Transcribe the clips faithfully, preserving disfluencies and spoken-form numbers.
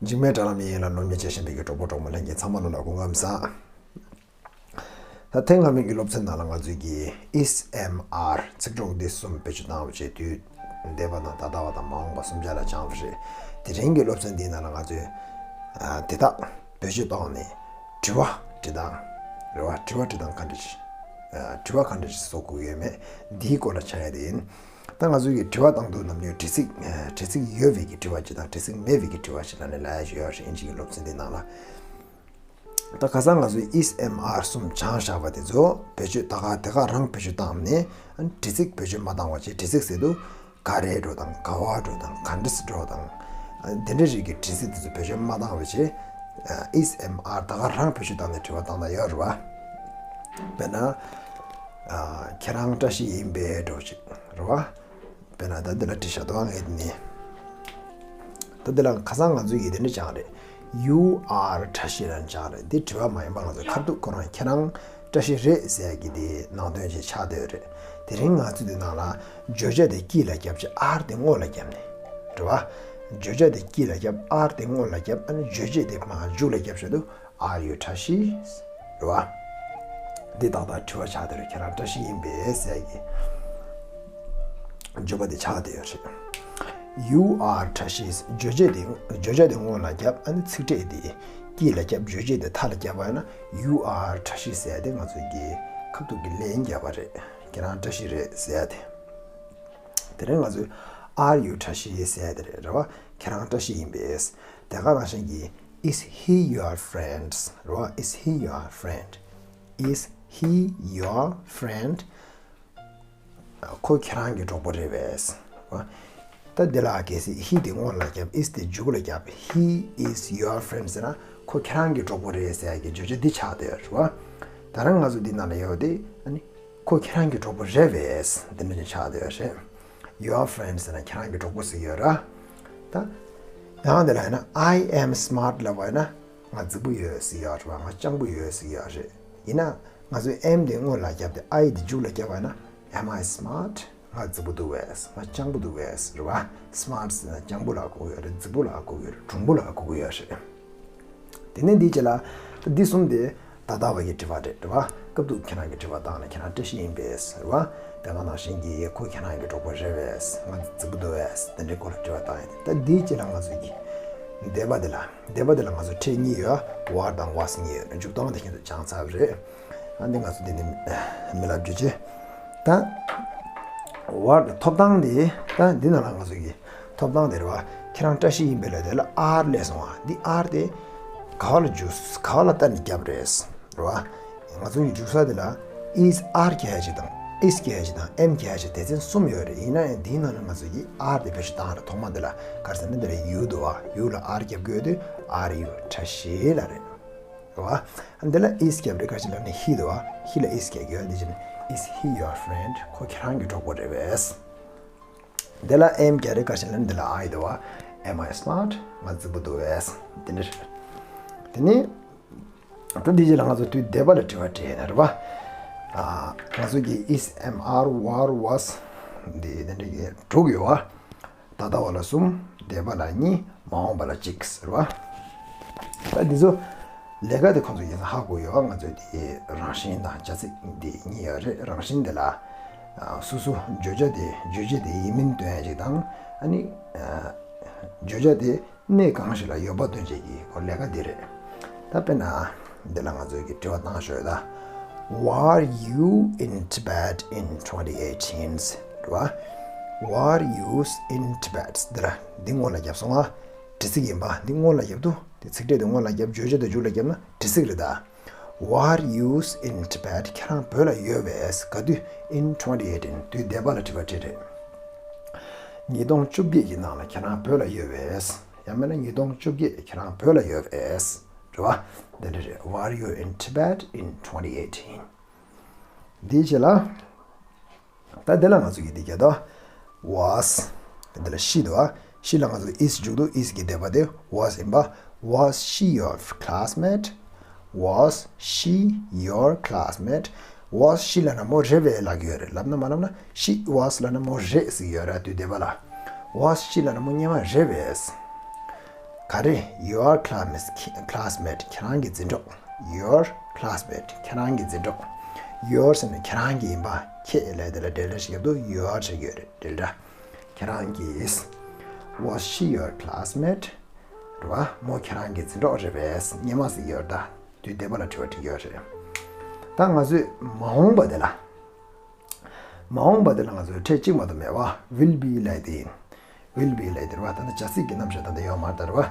འཇིགས་མེད་དྲ་ལམ་ཡིན་ལ་ནོར་མེད་ཅེས་བཤད་པའི་གི་གྲོགས་པོ་གྲོགས་མོ་ལྷན་རྒྱས་ཚང་མ་ལོ་ལ་སྐུ་ཁམས་བཟང་། ད་ཐེངས་སྔ་མའི་གི་སློབ་ཚན་ནང་ལ་ང་ཚོས་ཀྱི་ཨིས་ཨེམ་ཨར་ཚིག་གྲོགས་འདི་གསུམ་བེད་སྤྱོད་བཏང་བ་བྱས་དུས་འདས་པ་དང་ད་ལྟ་བ་དང་མ་འོངས་པ་གསུམ་ཆ་ལ་སྦྱངས་པ་རེད། དེ་རིང་གི་སློབ་ཚན་འདིའི་ནང་ལ་ང་ཚོས་ཨ་དེ་དག་བེད་སྤྱོད་བཏང་ནས་དྲི་བ་དྲི་སྟངས་རེད་བ། དྲི་བ་དྲི་སྟངས་ག་འདྲ་ཞིག་ཨ་དྲི་བ་ག་འདྲ་ཞིག་བཟོ་དགོས་ཡོད་མེད་འདིའི་སྐོར་ལ་ཆགས་ཡ་དེ་ཡིན། ད་ང་ཚོས་ཀྱི་དྲི་བ་བཏང་དུས་ནམ་རྒྱུན་དྲི་ཚིག་ཨ་དྲི་ཚིག་ཡོད་པའི་གི་དྲི་བ་ཅིག་དང་དྲི་ཚིག་མེད་པའི་གི་དྲི་བ་ཅིག་ལབ་ནས་ལབ་ཡ་ཅིག་ཡོད་རེད། ཨིན་ཇི་གི་སློབ་ཚན་འདི་ནང་ལ། ད་ཁ་སང་ང་ཚོས་ཨིས་ཨེམ་ཨར་གསུམ་སྦྱངས་བཞག་པ་དེ་ཚོ་བེད་སྤྱོད་ད་ག་དེ་ག་རང་བེད་སྤྱོད་བཏང་ནས་དྲི་ཚིག་བེད་སྤྱོད་མ་བཏང་བ་བྱས་དྲི་ཚིག་ཟེར་དུས་ག་རེ་འགྲོ་དང་ག་བ་འགྲོ་དང་ག་འདྲ་སེ་འགྲོ་དང་དེ་འདྲ་རིགས་ཀྱི་དྲི་ཚིག་དེ་ཚོ་བེད་སྤྱོད་མ་བཏང་བ་བྱས་ཨིས་ཨེམ་ཨར་ད་ག་རང་བེད་སྤྱོད་བཏང་ནས་དྲི་བ་བཏང་ད་ཡོད་རེད་བ། དཔེར་ན་ཁྱེད་རང་བཀྲ་ཤིས་ཡིན་པས་འགྲོ་ཅིག་རེད་བ། དཔེར་ན་ད་འདི་ལ་བྲིས་བཞག་འདུག་ཨ་ངས་འདི་ནི། ད་འདི་ལ་ཁ་སང་ང་ཚོས་ཀྱིས་འདི་འདྲ་སྦྱངས་རེད། You are བཀྲ་ཤིས་ལབ་ནས་སྦྱངས་རེད། འདི་དྲི་བ་མ་ཡིན་པ་ང་ཚོས་ཁ་ཐུག་ཁོ་རང་ཁྱེད་རང་བཀྲ་ཤིས་རེད་ཟེར་ཡ་གི་དེ་ནང་དོན་ཅིག་ཆགས་བསྡད་ཡོད་རེད། དེ་རིང་ང་ཚོས་འདི་ནང་ལ་བརྗོད་བྱ་དེ་དཀྱིལ་ལ་བརྒྱབ་བྱས་are དེ་སྔོན་ལ་བརྒྱབ་ནས་རེད་བ། བརྗོད་བྱ་དེ་དཀྱིལ་ལ་བརྒྱབ་are དེ་སྔོན་ལ་བརྒྱབ་ཨ་ནི་རྗོད་བྱེད་དེ་མར་མཇུག་ལ་བརྒྱབ་བྱས་དུས། Are you བཀྲ་ཤིས་རེད་བ། འདི་ཏག་ཏག་དྲི་བ་ཆགས་བསྡད་རེད། ཁྱེད་རང་བཀྲ་ཤིས་ཡིན་པས་ཟེར་གྱི་བརྗོད་པ་འདི་ཆགས་བསྡད་ཡོད་རེད། You are བཀྲ་ཤིས། རྗོད་བྱེད་དེ་བརྗོད་བྱ་དེ་སྔོན་ལ་བརྒྱབ་ཨ་ནི་ཚིག་ཕྲད་དེ་དཀྱིལ་ལ་བརྒྱབ་རྗོད་བྱེད་དེ་མཐའ་ལ་བརྒྱབ་པ་ཡིན་ན་You are བཀྲ་ཤིས་ཟེར་ཡ་དེ་ང་ཚོས་ཀྱི་ཁ་ཐུག་གི་ལན་བརྒྱབ་པ་རེད། ཁྱེད་རང་བཀྲ་ཤིས་རེད་ཟེར་ཡ་དེ། དེ་རིང་ང་ཚོས་Are you བཀྲ་ཤིས་ཟེར་ཡ་དེ་རེད་རེད་བ། ཁྱེད་རང་བཀྲ་ཤིས་ཡིན་པས། དེ་ག་ནང་བཞིན་གྱི Is he your friend? རེད་བ། Is he your friend? Is he your friend? ཁོ་ཁྱེད་རང་གི་གྲོགས་པོ་རེད་པས། རེད་བ། ད་འདི་ལ་གལ་སྲིད་he དེ་སྔོན་ལ་བརྒྱབ་is དེ་མཇུག་ལ་བརྒྱབ། He is your friend ཟེར་ན་ཁོ་ཁྱེད་རང་གི་གྲོགས་པོ་རེད་ཟེར་ཡ་གི་བརྗོད་བྱ་འདི་ཆགས་བསྡད་ཡོད་རེད་བ། ད་རང་ང་ཚོ་འདི་ནང་ལ་ཡོད་དེ་ཨ་ནི། ཁོ་ཁྱེད་རང་གི་གྲོགས་པོ་རེད་པས། འདི་འདྲ་ཅིག་ཆགས་བསྡད་ཡོད་རེད། Your friend ཟེར་ན་ཁྱེད་རང་གི་གྲོགས་པོ་ཟེར་ཡོད་ར། ད། ཡང་འདི་ལ་ཡིན་ན་I am smart ལབ་པ་ཡིན་ན་ང་རྫིག་པོ་ཡོད་ཟེར་ཡོད་རེད་བ། ང་སྤྱང་པོ་ཡོད་ཟེར་ཡོད་རེད། ཡིན་ན་ང་ཚོས་am དེ་སྔོན་ལ་བརྒྱབ་སྟེ་I དེ་མཇུག་ལ་བརྒྱབ་པ་ཡིན་ན་Am I smart? ང་རྫིག་པོ་འདུག་པས། ང་སྤྱང་པོ་འདུག་པས་རེད་བ། Smart ཟེར་ན་སྤྱང་པོ་ལ་གོ་གི་ཡོད་རེད། རྫིག་པོ་ལ་གོ་གི་ཡོད་རེད། གྲུང་པོ་ལ་གོ་གི་ཡོད་རེད། དེ་ནས་འདིའི་རྗེས་ལ་འདི་གསུམ་དེ་ད་ལྟ་བ་གི་དྲི་བ་རེད་རེད་བ། སྐབས་དུ་ཁྱེད་རང་གི་དྲི་བ་བཏང་ནས་ཁྱེད་རང་བཀྲ་ཤིས་ཡིན་པས་རེད་བ། དེ་ག་ནང་བཞིན་གྱི་ཁོ་ཁྱེད་རང་གི་གྲོགས་པོ་རེད་པས། ང་རྫིག་པོ་འདུག་པས། དེ་འདྲའི་སྐོར་ལ་དྲི་བ་བཏང་ཡིན། ད་འདིའི་རྗེས་ལ་ང་ཚོས་ཀྱི་འདས་པ་འདི་ལ་འདས་པ་འདི་ལ་ང་ཚོ་ཕྲད་གཉིས་ཡོད། Were དང་was གཉིས་ཡོད། མཇུག་སྟངས་དེ་ཁྱེད་ཚོ་སྦྱངས་ཚར་བ་རེད། ཨ་འདི་ང་ཚོ་འདི་ནི་མི་ལབ་རྒྱུ་ཅི། ད་were ཐོབ་ཐང་འདི་ད་འདི་ནང་ལ་ང་ཚོ་གི་ཐོབ་ཐང་དེ་རེད་བ། ཁྱེད་རང་བཀྲ་ཤིས་ཡིན་པས་ལ་དེ་ལ་are སླེབས་སོང་བ། འདི་are དེ་ག་བ་ལ་འཇུག་ག་བ་ལ་བལྟས་ནས་བརྒྱབ་རེད། རེད་བ། ང་ཚོ་གི་འཇུག་ས་དེ་ལ་is are ག་ཅིག་དང་is ག་ཅིག་དང་am ག་ཅིག་སྡེ་ཚན་གསུམ་ཡོད་རེད། ཡིན་ན་ཡང་འདིའི་ནང་ལ་ང་ཚོ་གི་are དེ་བེད་སྤྱོད་བཏང་རེད། ཐོག་མ་དེ་ལ་ག་རེ་ཟེར་ན་འདི་ལ་you འདུག་བ། you ལ་are བརྒྱབ་དགོས་དུས་are you བཀྲ་ཤིས་ལབ་རེད། རེད་བ། འདི་ལ་is བརྒྱབ་རེད། ག་ཅིག་ལབ་ན་he འདུག་བ། he ལ་is བརྒྱབ་དགོས། འདི་ཅི་ནི་is he your friend? ཁོ་ཁྱེད་རང་གི་གྲོགས་པོ་རེད་པས། འདི་ལ་am བརྒྱབ་རེད། ག་ཅིག་ལབ་ན་འདི་ལ་I འདུག་བ། Am I smart? ང་རྫིག་པོ་འདུག་པས། འདི་འདྲ་རེད། དེ་ནི་ད་འདི་རྗེས་ལ་ང་ཚོ་དུས་འདས་པ་ལ་དྲི་བ་དྲིས་ཡིན་རེད་བ། ཨ་ང་ཚོ་གི་is, am, are, were, was འདི་འདི་འདྲ་གི་དྲུག་ཡོད་བ། ད་ལྟ་བ་ལ་གསུམ། འདས་པ་ལ་གཉིས། མ་འོངས་པ་ལ་གཅིག་ཟེར་བ། ད་འདི་ཚོ་ལས་ཀ་དེ་ཁོང་ཚོ་ཡིན་ཧ་གོ་ཡོད་བ། ང་ཚོས་དེ་རང་བཞིན་དང་བྱ་ཚིག་འདི་གཉིས་ཡོད་རེད། རང་བཞིན་དེ་ལ་ཨ་སོ་སོ་བརྗོད་བྱ་དེ་བརྗོད་བྱེད་དེ་ཡིན་མིན་སྟོན་ཡ་ཅིག་དང་། ཨ་ནི་ཨ་བརྗོད་བྱ་དེ་གནས་གང་ཞིག་ལ་ཡོད་པ་སྟོན་བྱེད་ཀྱི་ཁོ་ལས་ཀ་འདི་རེད། ད་དཔེར་ན་འདི་ལ་ང་ཚོས་ཀྱི་དྲི་བ་བཏང་ཤོག་ད། Were you in Tibet in twenty eighteen? རེད་བ། Were you in Tibet? འདི་ལ་འདི་སྔོན་ལ་བརྒྱབ་སོང་ང་། དྲི་ཚིག་ཡིན་པ་འདི་སྔོན་ལ་བརྒྱབ་འདུག་དེ་ཚིག་ཕྲད་དེ་སྔོན་ལ་བརྒྱབ། བརྗོད་བྱ་དེ་མཇུག་ལ་བརྒྱབ་ན་དྲི་ཚིག་རེད་ད། Were you in Tibet? ཁྱེད་རང་བོད་ལ་ཡོད་པས། ག་དུས། In twenty eighteen དུས་འདས་པ་ལ་དྲི་བ་དྲིས་རེད། ཉིས་སྟོང་བཅོ་བརྒྱད་ཀྱི་ནང་ལ་ཁྱེད་རང་བོད་ལ་ཡོད་པས། ཡང་མིན་ན་ཉིས་སྟོང་བཅོ་བརྒྱད་ཁྱེད་རང་བོད་ལ་ཡོད་པས། རེད་བ། འདི་འདྲ་རེད། Were you in Tibet in twenty eighteen? འདིའི་རྗེས་ལ། ད་འདི་ལ་ང་ཚོ་གིས་འདི་རྒྱག་དོ། Was འདི་ལ་she འདུག་བ། She ལ་ང་ཚོ་is འཇུག་འདུག is གི་འདས་པ་དེ་was ཡིན་པ། Was she your classmate? Was she your classmate? Was she ལབ་ན་མོ་རེད་པས་ལབ་ཀྱི་ཡོད་རེད། ལབ་ན་མ་ལབ་ན་she was ལབ་ན་མོ་རེད་ཟེར་གྱི་ཡོད་རེད། དུས་འདས་པ་ལ། Was she ལབ་ན་མོ་སྔོན་མ་རེད་པས། ག་རེ། Your classmate, classmate ཁྱེད་རང་གི་འཛིན་གྲོགས། Your classmate ཁྱེད་རང་གི་འཛིན་གྲོགས། Your ཟེར་ནས་ཁྱེད་རང་གི་ཡིན་པ། ཁྱེད་ལབ་དེ་ལ་འབྲེལ་སྒྲ་ཞིག་བརྒྱབ་དུས་your བྱེད་ཀྱི་ཡོད་རེད། འབྲེལ་སྒྲ། ཁྱེད་རང་གི། Was she your classmate? རེད་བ། མོ་ཁྱེད་རང་གི་འཛིན་གྲོགས་རེད་པས། སྔོན་མ་ཟེར་ཡོད་རེད་ད། དུས་འདས་པ་ལ་དྲི་བ་དྲི་གི་ཡོད་རེད། ད་ང་ཚོས་མ་འོངས་པ་དེ་ལ། མ་འོངས་པ་དེ་ལ་ང་ཚོས་ཕྲད་གཅིག་མ་གཏོགས་མེད་པ། will be ལབ་དེ་ཡིན། will be ལབ་དེ་རེད་བ། ད་ནི་བྱ་ཚིག་གི་རྣམ་གཞག་ད་ལྟ་ཡོད་མ་རེད་ད། རེད་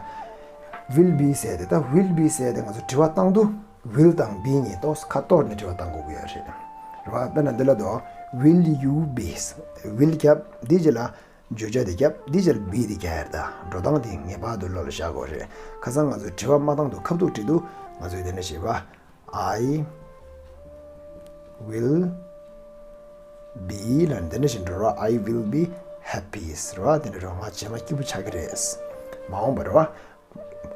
བ། will be ཟེར་དེ། ད་will be ཟེར་དེ་ང་ཚོ་དྲི་བ་བཏང་དུས་will དང་be གཉིས་ཏོག་ཙམ་ཁ་གཏོར་ནས་དྲི་བ་བཏང་དགོས་ཀྱི་ཡོད་རེད། རེད་བ། དཔེར་ན་འདི་ལ་དོ། Will you be? will རྒྱབ། འདི་རྗེས་ལ་བརྗོད་བྱ་དེ་རྒྱབ། འདི་རྗེས་ལ་be དེ་རྒྱག་ཡ་རེད་ད། འགྲོ་སྟངས་དེ་ངེས་པར་དུ་བློ་ལ་བཞག་དགོས་རེད། ཁ་སང་ང་ཚོས་དྲི་བ་མ་བཏང་དུས་ཁ་ཐུག་དྲི་དུས་ང་ཚོས་དེ་འདྲ་བྱས་པ། I will be ལབ་ནས་འདི་འདྲ་ཞིག་འགྲོ་ར། I will be happy ཟེར་བ། དེ་འདྲ་རོ། ང་རྗེས་མ་སྐྱིད་པོ་ཆགས་ཀྱི་རེད། མ་འོངས་པ་རེད་བ།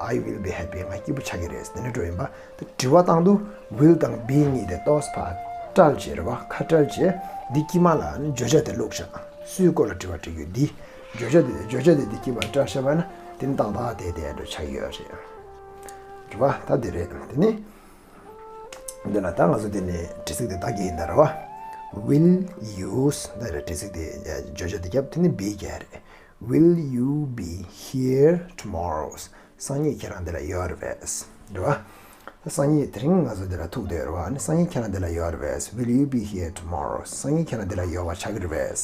I will be happy ང་སྐྱིད་པོ་ཆགས་ཀྱི་རེད། དེ་འདྲ་འགྲོ་ཡིན་པ། དེ་དྲི་བ་བཏང་དུས་will དང་be གཉིས་དེ་ཏོག་ཙམ་ཕར་བཀྲལ་བྱས་རེད་བ། ཁ་བཀྲལ་བྱས། འདི་དཀྱིལ་མ་ལ་ནི་བརྗོད་བྱ་དེ་བླུགས་བཞག་སུའི་སྐོར་ལ་དྲི་བ་དྲི་རྒྱུ་འདི། བརྗོད་བྱ་དེ། བརྗོད་བྱ་དེ་འདི་དཀྱིལ་མ་བཀྲལ་བཞག་པ་ན་དེ་ནི་ཏག་ཏག་དེ་དེ་འདྲ་ཆགས་ཀྱི་ཡོད་རེད། རེད་བ། ད་དེ་རེད། དེ་ནི། འདི་ལ་ད་ང་ཚོ་འདི་ནས་དྲི་ཚིག་དེ་ལྟ་གི་ཡིན་ད། རེད་བ། Will you ཟེར་ན་རེད། དྲི་ཚིག་དེ་བརྗོད་བྱ་དེ་རྒྱབ། དེ་ནི་be རྒྱག་རེད། Will you be here tomorrow? སང་ཉིན་ཁྱེད་རང་འདི་ལ་ཡོད་རེད་པས། རེད་བ། ད་སང་ཉིན་དེ་རིང་ང་ཚོ་འདི་ལ་ཐུག་བསྡད་ཡོད་རེད་བ། ཨ་ནི་སང་ཉིན་ཁྱེད་རང་འདི་ལ་ཡོད་རེད་པས། Will you be here tomorrow? སང་ཉིན་ཁྱེད་རང་འདི་ལ་ཡོད་པ་ཆགས་ཀྱི་རེད་པས།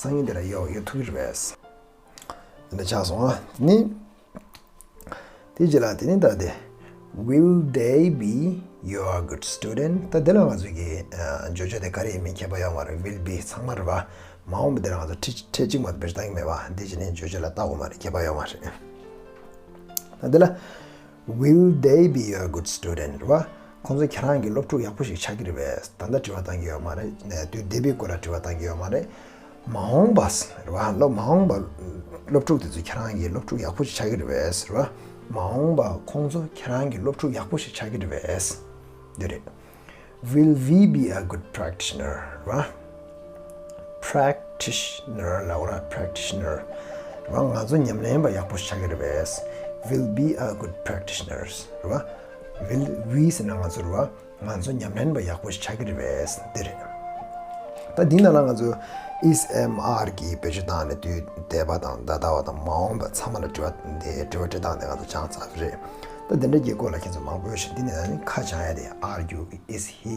སང་ཉིན་འདི་ལ་ཡོད་ཡོད་ཐུག་གི་རེད་པས། འདི་འདྲ་ཆགས་སོང་ཨ། དེ་ནི། དེ་རྗེས་ལ་དེ་ནི་ད་དེ། Will they be your good student? ད་དེ་ལ་ང་ཚོ་གི་ཨ་བརྗོད་བྱ་དེ་ག་རེ་ཡིན་མིན་ཁྱད་པར་ཡོད་མ་རེད། Will be ཚང་མ་རེད་བ། མ་འོངས་པ་དེ་ལ་ང་ཚོ་ཕྲད་ཕྲད་གཅིག་མ་གཏོགས་བེད་སྤྱོད་བཏང་གི་མེད་བ། དེ་རྗེས་ནས་བརྗོད་བྱ་ལ་བལྟ་དགོས་མ་རེད། ཁྱད་པར་ཡོད་མ་རེད། ད་དེ་ལ། Will they be your good student? རེད་བ། ཁོང་ཚོ་ཁྱེད་རང་གི་སློབ་ཕྲུག་ཡག་པོ་ཞིག་ཆགས་ཀྱི་རེད་པས། ད་ལྟ་དྲི་བ་བཏང་གི་ཡོད་མ་རེད། ནས་དུས་འདས་པའི་སྐོར་ལ་དྲི་བ་བཏང་གི་ཡོད་མ་རེད། མ་འོངས་པ་རེད་བ། སློབ་མ་འོངས་པ་སློབ་ཕྲུག་དེ་ཚོ་ཁྱེད་རང་གི་སློབ་ཕྲུག་ཡག་པོ་ཞིག་ཆགས་ཀྱི་རེད་པས་རེད་བ། མ་འོངས་པ་ཁོང་ཚོ་ཁྱེད་རང་གི་སློབ་ཕྲུག་ཡག་པོ་ཞིག་ཆགས་ཀྱི་རེད་པས། འདི་རེད། Will we be a good practitioner? རེད་བ། Practitioner ལབ་ར། Practitioner རེད་བ། ང་ཚོ་ཉམས་ལེན་པ་ཡག་པོ་ཞིག་ཆགས་ཀྱི་རེད་པས། Will be a good practitioners རེད་བ། Will we ཟེར་ན་ང་ཚོ་རེད་བ། ང་ཚོ་ཉམས་ལེན་པ་ཡག་པོ་ཞིག་ཆགས་ཀྱི་རེད་པས། འདི་རེད། ད་འདི་ནང་ལ་ང་ཚོ་is am are གྱི་བེད་སྤྱོད་བཏང་ནས་དུས་འདས་པ་དང་ད་ལྟ་བ་དང་མ་འོངས་པ་ཚང་མ་ལ་དྲི་བ་འདི་དྲི་བ་དྲི་སྟངས་དེ་ང་ཚོ་སྦྱངས་ཚར་བ་རེད། ད་འདི་འདྲ་གྱི་སྐོར་ལ་ཁྱེད་ཚོ་མང་པོ་ཞིག་འདི་ནས་ནི་ཁ་སྦྱང་ཡ་དེ། Are you? Is he?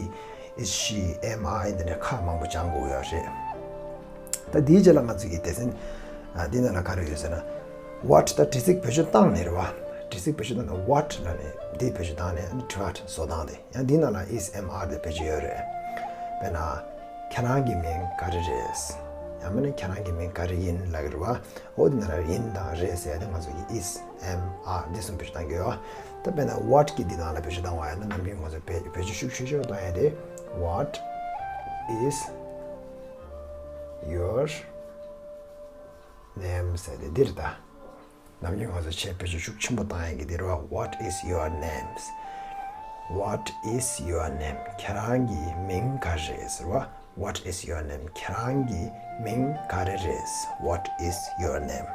Is she? Am I? འདི་འདྲ་ཁ་མང་པོ་སྦྱང་དགོས་ཡོད་རེད། ད་འདིའི་རྗེས་ལ་ང་ཚོ་གི་སྡེ་ཚན་ཨ་འདི་ནང་ལ་ག་རེ་ཡོད་ཟེར་ན། What ད་དྲི་ཚིག་བེད་སྤྱོད་བཏང་ནས་རེད་བ། དྲི་ཚིག་བེད་སྤྱོད་བཏང་ནས་what ལབ་ནས་འདི་བེད་སྤྱོད་བཏང་ནས་ཨ་ནི་དྲི་བ་བཟོ་སྟངས་དེ། ཡང་འདི་ནང་ལ་is am are དེ་བེད་སྤྱོད་ཡོད་རེད། དཔེར་ན། ཁྱེད་རང་གི་མིང་ག་རེ་རེད། ཡང་མིན་ན་ཁྱེད་རང་གི་མིང་ག་རེ་ཡིན་ལབ་ཀྱི་རེད་བ། འོ་འདི་ནང་ལ་ཡིན་དང་རེད་ཟེར་ཡ་དེ་ང་ཚོ་གི་is am are འདི་གསུམ་བེད་སྤྱོད་བཏང་གི་ཡོད་བ། ད་དཔེར་ན་what གི་འདི་ནང་ལ་བེད་སྤྱོད་བཏང་བ་ཡིན་ན་ནམ་རྒྱུན་ང་ཚོ་བེད་བེད་སྤྱོད་ཤུགས་ཆེ་ཤོས་བཏང་ཡ་དེ། What is your name ཟེར་ཏེ་འདིར་ད། ནམ་རྒྱུན་ང་ཚོ་ཆེས་བེད་སྤྱོད་ཤུགས་ཆེན་པོ་བཏང་ཡ་གི་འདིར་བ། What is your name? What is your name? ཁྱེད་རང་གི་མིང་ག་རེ་ཟེར་བ། What is your name? ཁྱེད་རང་གི་མིང་ག་རེ་རེད། What is your name?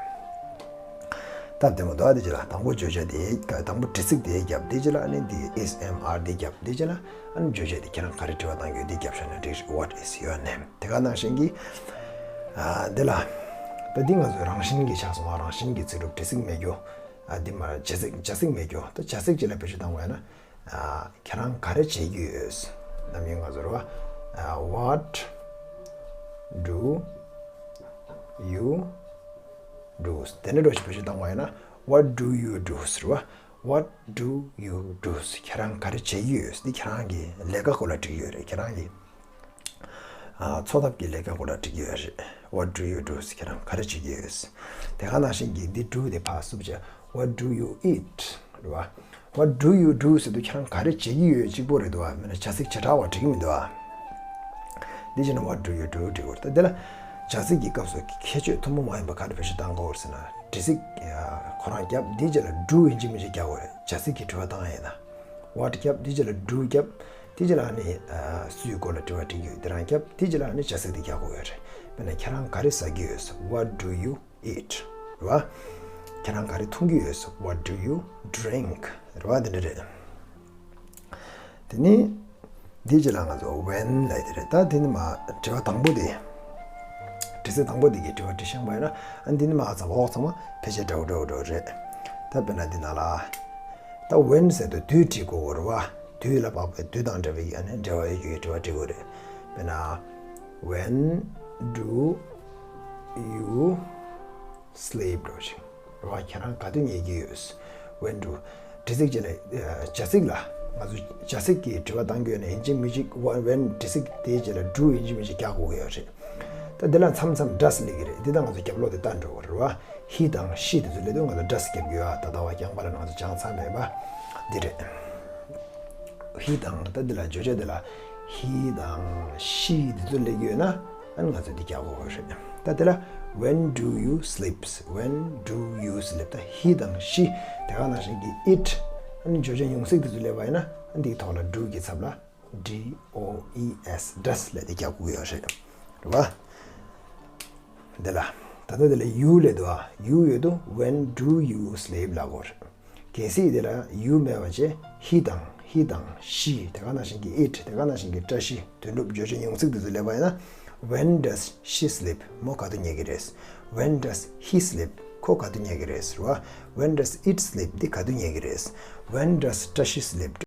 སྟབས་བདེ་མོ་འདུག་ཨ། དེ་རྗེས་ལ་དང་པོ་བརྗོད་བྱ་དེ། དང་པོ་དྲི་ཚིག་དེ་རྒྱབ། དེ་རྗེས་ལ་ཨ་ནི་འདི་is am are དེ་རྒྱབ། དེ་རྗེས་ལ་ཨ་ནི་བརྗོད་བྱ་དེ་ཁྱེད་རང་ག་རེ་དྲི་བ་བཏང་རྒྱུ་དེ་རྒྱབ་བཞག་ན་འགྲིག་རེད། What is your name? དེ་ག་ནང་བཞིན་གྱི་ཨ་འདི་ལ་ད་འདི་ང་ཚོའི་རང་བཞིན་གྱི་ཆགས་སོང་བ། རང་བཞིན་གྱི་ཚིག་གྲུབ་དྲི་ཚིག་མེད་རྒྱུ། ཨ་འདི་མ་བྱ་ཚིག་བྱ་ཚིག་མེད་རྒྱུ། ད་བྱ་ཚིག་ཅིག་ལ་བེད་སྤྱོད་བཏང་བ་ཡིན་ན། ཨ་ཁྱེད་རང་ག་རེ་བྱེད་ཀྱི་ཡོད། ནམ་རྒྱུན་ང་ཚོ་རེད་བ། ཨ་What do you do? དེ་འདྲ་འདྲ་ཞིག་བེད་སྤྱོད་བཏང་བ་ཡིན་ན། What do you do? ཟེར་བ། What do you do? ཁྱེད་རང་ག་རེ་བྱེད་ཀྱི་ཡོད། འདི་ཁྱེད་རང་གི་ལས་ཀ་སྐོར་ལ་དྲི་གི་ཡོད་རེད། ཁྱེད་རང་གི་ཨ་འཚོ་ཐབས་ཀྱི་ལས་ཀ་སྐོར་ལ་དྲི་གི་ཡོད་རེད། What do you do? ཁྱེད་རང་ག་རེ་བྱེད་ཀྱི་ཡོད། དེ་ག་ནང་བཞིན་གྱི་འདི་do དེ་ཕར་བསུབ་བྱས། What do you eat? རེད་བ། What do you do ཟེར་དུས་ཁྱེད་རང་ག་རེ་བྱེད་ཀྱི་ཡོད་གཅིག་པོ་རེད་འདུག་བ། མིན་ན་བྱ་ཚིག་བྱེ་བྲག་པ་འགྲིག་གི་མི་འདུག་བ། འདི་བྱས་ན་What do you do འགྲིག་གི་རེད། ད་འདི་ལ་བྱ་ཚིག་གི་སྐབས་སུ་ཁྱད་ཆོས་ཐུན་མོང་མ་ཡིན་པ་ག་རེ་བེད་སྤྱོད་བཏང་དགོས་རེད་ཟེར་ན། དྲི་ཚིག་ཁོ་རང་རྒྱབ། འདི་རྗེས་ལ་do ཡིན་གཅིག་མིན་གཅིག་རྒྱག་དགོས་རེད། བྱ་ཚིག་གི་དྲི་བ་བཏང་ཡ་ཡིན་ན། What རྒྱབ། འདི་རྗེས་ལ་do རྒྱབ། འདི་རྗེས་ལ་ཨ་ནི་ཨ་སུའི་སྐོར་ལ་དྲི་བ་དྲི་རྒྱུ་དེ་རང་རྒྱབ། འདི་རྗེས་ལ་ཨ་ནི་བྱ་ཚིག་དེ་རྒྱག་དགོས་ཡོད་རེད། དཔེར་ན་ཁྱེད་རང་ག་རེ་ཟ་གི་ཡོད། What do you eat? རེད་བ། ཁྱེད་རང་ག་རེ་འཐུང་གི་ཡོད། What do you drink? རེད་བ། དེ་འདྲ་རེད། དེ་ནི་འདིའི་རྗེས་ལ་ང་ཚོ་when ལབ་དེ་རེད། ད་དེ་ནི་མ་དྲི་བ་དང་པོ་དེ། དྲི་ཚིག་དང་པོ་དེ་གི་དྲི་བ་དྲི་ཤེས་པ་ཡིན་ན། ཨ་འདི་ནི་མ་ཚང་མ་འོག་ཚང་མ་ཕལ་ཆེར་འདྲ་བོ་འདྲ་བོ་འདྲ་བོ་རེད། ད་དཔེར་ན་འདི་ནང་ལ། ད་when ཟེར་དུས་དུས་བྲིས་དགོས་རེད་བ། དུས་ལ་དཔག་པའི་དུས་དང་འབྲེལ་བའི་ཨ་ནི་འབྲེལ་བ་ཡོད་རྒྱུའི་དྲི་བ་འདྲི་དགོས་རེད། དཔེར་ན། When do you sleep འདྲ་བོ་ཞིག་རེད་བ། ཁྱེད་རང་ག་དུས་ཉལ་གྱི་ཡོད། When do དྲི་ཚིག་རྗེས་ལ་བྱ་ཚིག་ལ། ང་ཚོ་བྱ་ཚིག་གི་དྲི་བ་གཏང་རྒྱུ་ཡོད་ན་ཡིན་གཅིག་མིན་གཅིག་when དྲི་ཚིག་དེའི་རྗེས་ལ་do ཡིན་གཅིག་མིན་གཅིག་རྒྱག་དགོས་ཀྱི་ཡོད་རེད། ད་འདི་ལ་མཚམས་མཚམས་does སླེབས་ཀྱི་རེད། འདི་དང་ང་ཚོ་རྒྱབ་ལོགས་དེ་ལྟ་འགྲོ་བ་རེད་བ། He དང་she དེ་ཚོ་སླེབས་དུས་ང་ཚོ་does རྒྱབ་ཀྱི་ཡོད། ད་ལྟ་བ་རྐྱང་པ་ལ་ང་ཚོ་སྦྱངས་ཚར་མེད་པ་འདི་རེད། He དང་ད་འདི་ལ་བརྗོད་བྱ་འདི་ལ་he དང་she དེ་ཚོ་སླེབས་ཀྱི་ཡོད་ན། ཨ་ནི་ང་ཚོ་འདི་རྒྱག་དགོས་རེད། ད་དེ་ལ་when do you sleep? When do you sleep? ད་he དང་she དེ་ག་ནང་བཞིན་གྱི་it ཨ་ནི་བརྗོད་བྱ་ཉུང་ཚིག་དེ་ཚོ་སླེབས་པ་ཡིན་ན། ཨ་འདིའི་ཐོག་ལ་do གི་ཚབ་ལ་D O E S does ལབ་དེ་རྒྱག་དགོས་ཀྱི་ཡོད་རེད། རེད་བ། འདི་ལ་ད་ལྟ་འདི་ལ་you སླེབས་འདུག་ཨ། you ཡོད་དུས་when do you sleep ལབ་དགོས་རེད། གལ་སྲིད་དེ་ལ་you མེད་པ་བྱས། He དང་he དང་she དེ་ག་ནང་བཞིན་གྱི་it དེ་ག་ནང་བཞིན་གྱི་བཀྲ་ཤིས་དོན་གྲུབ་བརྗོད་བྱ་ཉུང་ཚིག་དེ་ཚོ་སླེབས་པ་ཡིན་ན། When does she sleep? མོ་ག་དུས་ཉལ་གྱི་རེད། When does he sleep? ཁོ་ག་དུས་ཉལ་གྱི་རེད་ཟེར་བ། When does it sleep? འདི་ག་དུས་ཉལ་གྱི་རེད། When does བཀྲ་ཤིས་sleep?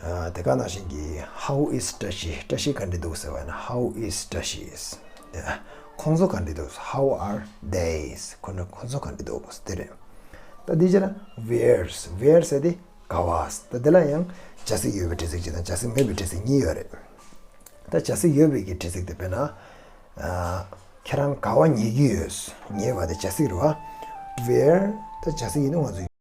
ཨ། དེ་ག་ནང་བཞིན་གྱི་How is བཀྲ་ཤིས། བཀྲ་ཤིས་ག་འདྲ་འདུག་ཟེར་བ་ན། How is བཀྲ་ཤིས། ཨ། ཁོང་ཚོ་ག་འདྲ་འདུག How are they? ཁོ་ན་ཁོང་ཚོ་ག་འདྲ་འདུག་དེ་རེད། ད་འདི་རྗེས་ལ་Where's? Where's ཟེར་དེ་ག་བ། ད་འདི་ལ་ཡང་བྱ་ཚིག་ཡོད་པའི་དྲི་ཚིག་གཅིག་དང་བྱ་ཚིག་མེད་པའི་དྲི་ཚིག་གཉིས་ཡོད་རེད། ད་བྱ་ཚིག་ཡོད་པའི་གི་དྲི་ཚིག་དེ་དཔེར་ན། ཨ། ཁྱེད་རང་ག་བ་ཉལ་གྱི་ཡོད། ཉལ་བ་དེ་བྱ་ཚིག་རེད་བ། Where ད་བྱ་ཚིག་ཡིན་ན་ང་ཚོ་